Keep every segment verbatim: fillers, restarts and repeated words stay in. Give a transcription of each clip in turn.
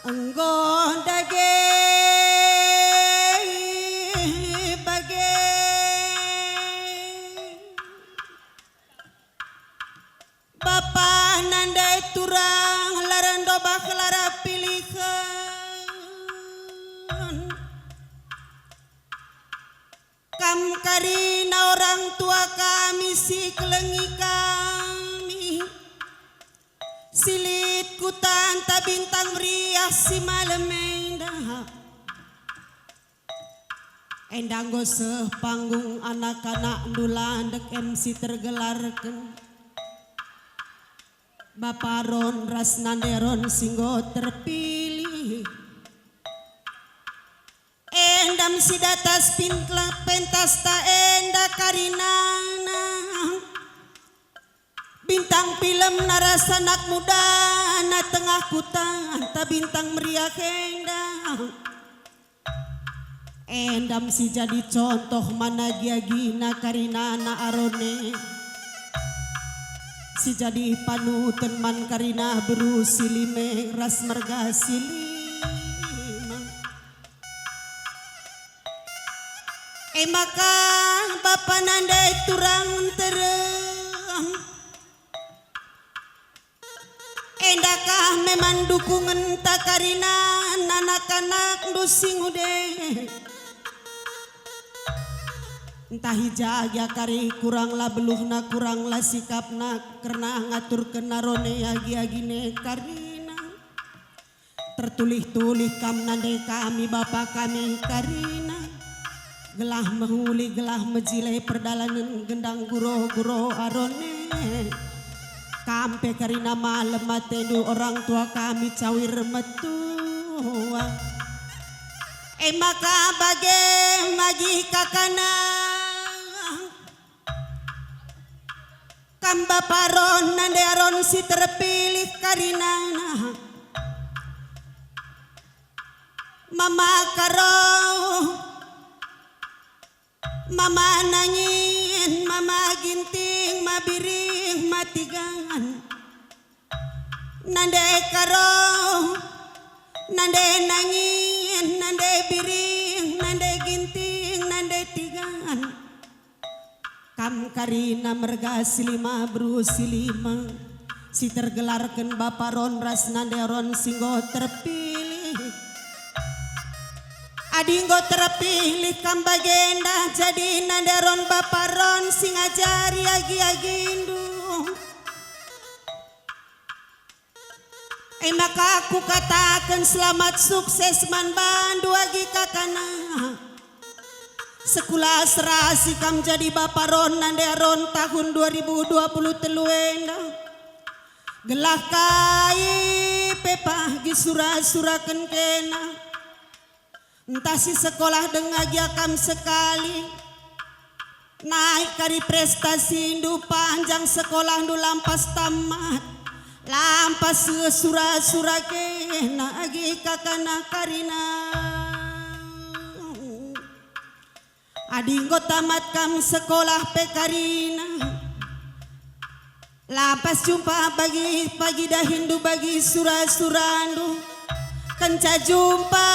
Enggo ndage bage. Bapa nande turang lara ndobah lara pilihen. Kam karina orang tua kami si kelengi kami, si lit kuta ntah bintang meriah si malem enda. Enda enggo seh panggung anak-anakndu landek em si tergelarken. Bapa Ron ras nande Ron si enggo terpilih. Endam si datas pintla-, pentasta enda karinana. Bintang pilem na ras anak muda na tengah kuta ntah bintang meriah enda. Endam si jadi contoh man agi-agina karinana Aron e. Si jadi panuten man karina beru si lima ras merga si lima. E maka bapa nande turang nterem. Endakah memang dukungenta karina anak-anakndu si ngude? Ntah i ja gia kari kurang la beluhna, kurang la sikapna kerna ngaturken Aron e agi-agine karina. Tertulih-tulih kam nande kami bapa kami karina, gelah mehuli gelah mejile perdalanen gendang guro-guro Aron e. Kam pe karina malem atendu orang tua kami cawir metua. E maka bage magi kakana. Kam bapa Ron nande Aron si terpilih karinana. Mama Karo, Mama Nangin, Mama Ginting, Ma Biring, Ma Tigan. Nande Karo, nande Nangin, nande Biring, nande Ginting, nande Tigan. Kam karina merga si lima beru si lima, si tergelarken bapa Ron ras nande Ron si enggo terpilih. Adi enggo terpilih kam bagenda jadi nande Ron bapa Ron si ngajari agi-agindu. E maka kukataken selamat sukses man bandu agi kakana. Sekula serasi kam jadi bapa Ron nande Ron tahun dua ribu dua puluh telu enda. Gelah kai pe pagi sura-suraken kena. Ntah si sekolah denga gia kam sekali. Naik kari prestasindu, panjang sekolahndu, lampas tamat. Lampas sura-sura kena agi kakana karina. Adi enggo tamat kam sekolah pe karina. Lampas jumpa bagi pagi dahinndu bagi sura-surandu. Kenca jumpa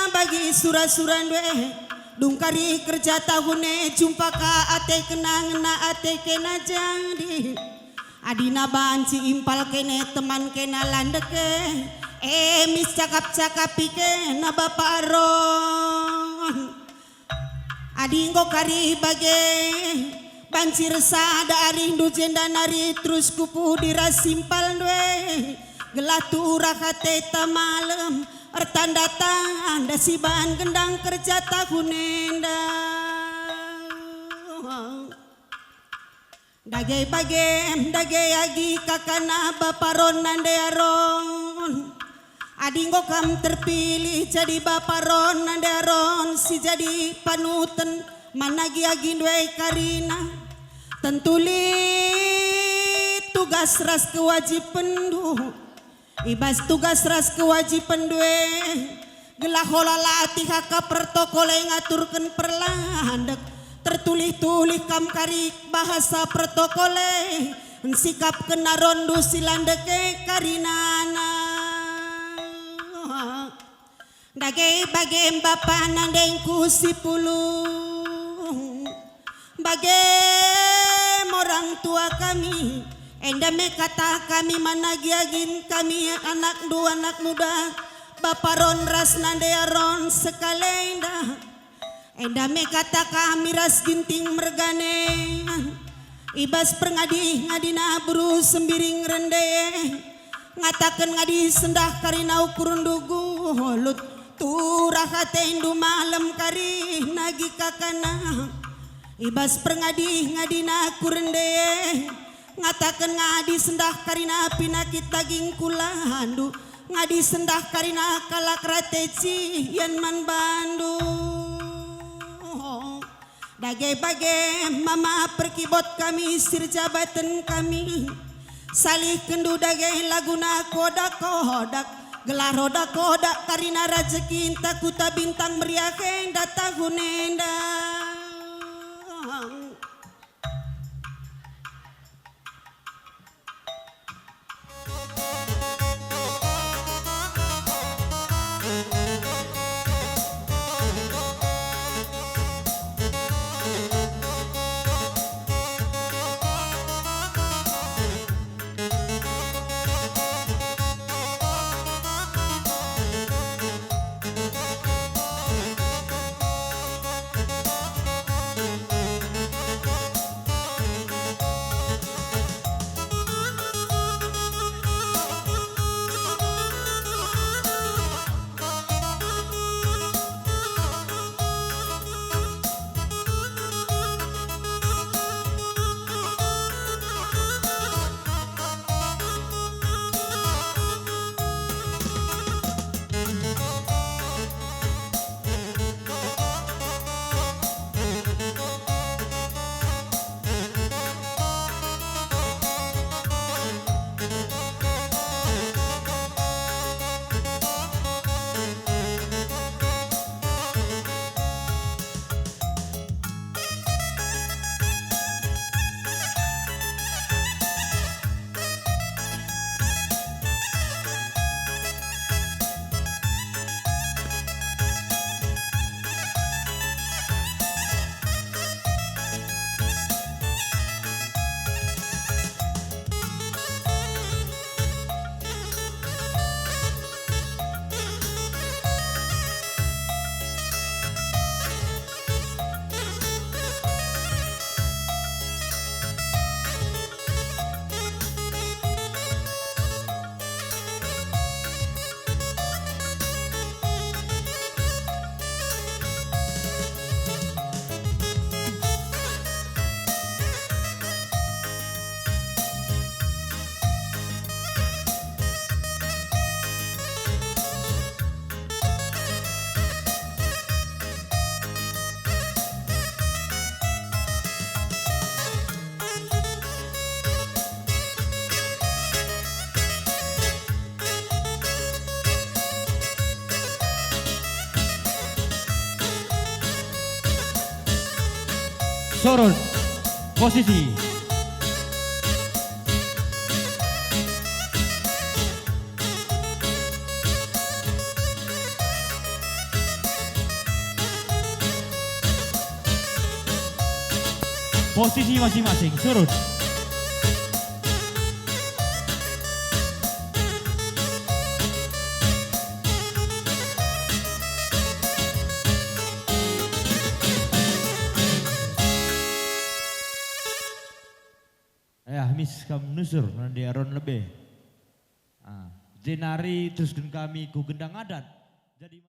bagi sura-surandu e, dung kari kerja tahun e jumpa ka ate kena ngena ate kena jadi. Adina banci impal kene teman kena landek e, emis cakap-cakap i kena bapa Aron. Adi enggo kari bage, banci ersada arihndu jenda nari terus ku pudi ras simpalndu e, gelah turah ateta malem, ertanda-tanda si ban gendang kerja tahun enda. Dage bage, dage agi kakana bapa Ron nande Aron. Adi enggo kam terpilih jadi bapa Ron nande Aron si jadi panuten man agi-agindu e karina. Tentu lit tugas ras kewajibenndu. I bas tugas ras kewajibenndu e, gelah ola latih aka protokol e ngaturken perlandek, tertulih-tulih kam kari bahasa protokol e, nsikapken aronndu si landek e karinana. Dage bage bapa nandengku si pulung, bage me orang tua kami, enda me kata kami man agi-agin kami, anakndu anak muda, bapa Ron ras nande Aron sekalenda. Enda me kata kami ras Ginting mergane, i bas perngadi-ngadina beru Sembiring rende, ngataken ngadi sendah karina ukurndu gulut, turah atendu malem karina agi kakana. I bas perngadi-ngadina ku rende, ngataken ngadi sendah karina pinakit daging kulandu, ngadi sendah karina kalak rate cian man bandu. Dage bage mama perkibot kami, sirjabaten kami, salihkenndu dage laguna kodak-kodak, gelah roda kodak karina rajekinta Kuta Bintang Meriah enda tahun enda. Surut. Posisi. Posisi masing-masing, surut. Ya, mis kam nusur, nande Aron lebe. Ah, jenari terusken kami ku gendang adat. Jadi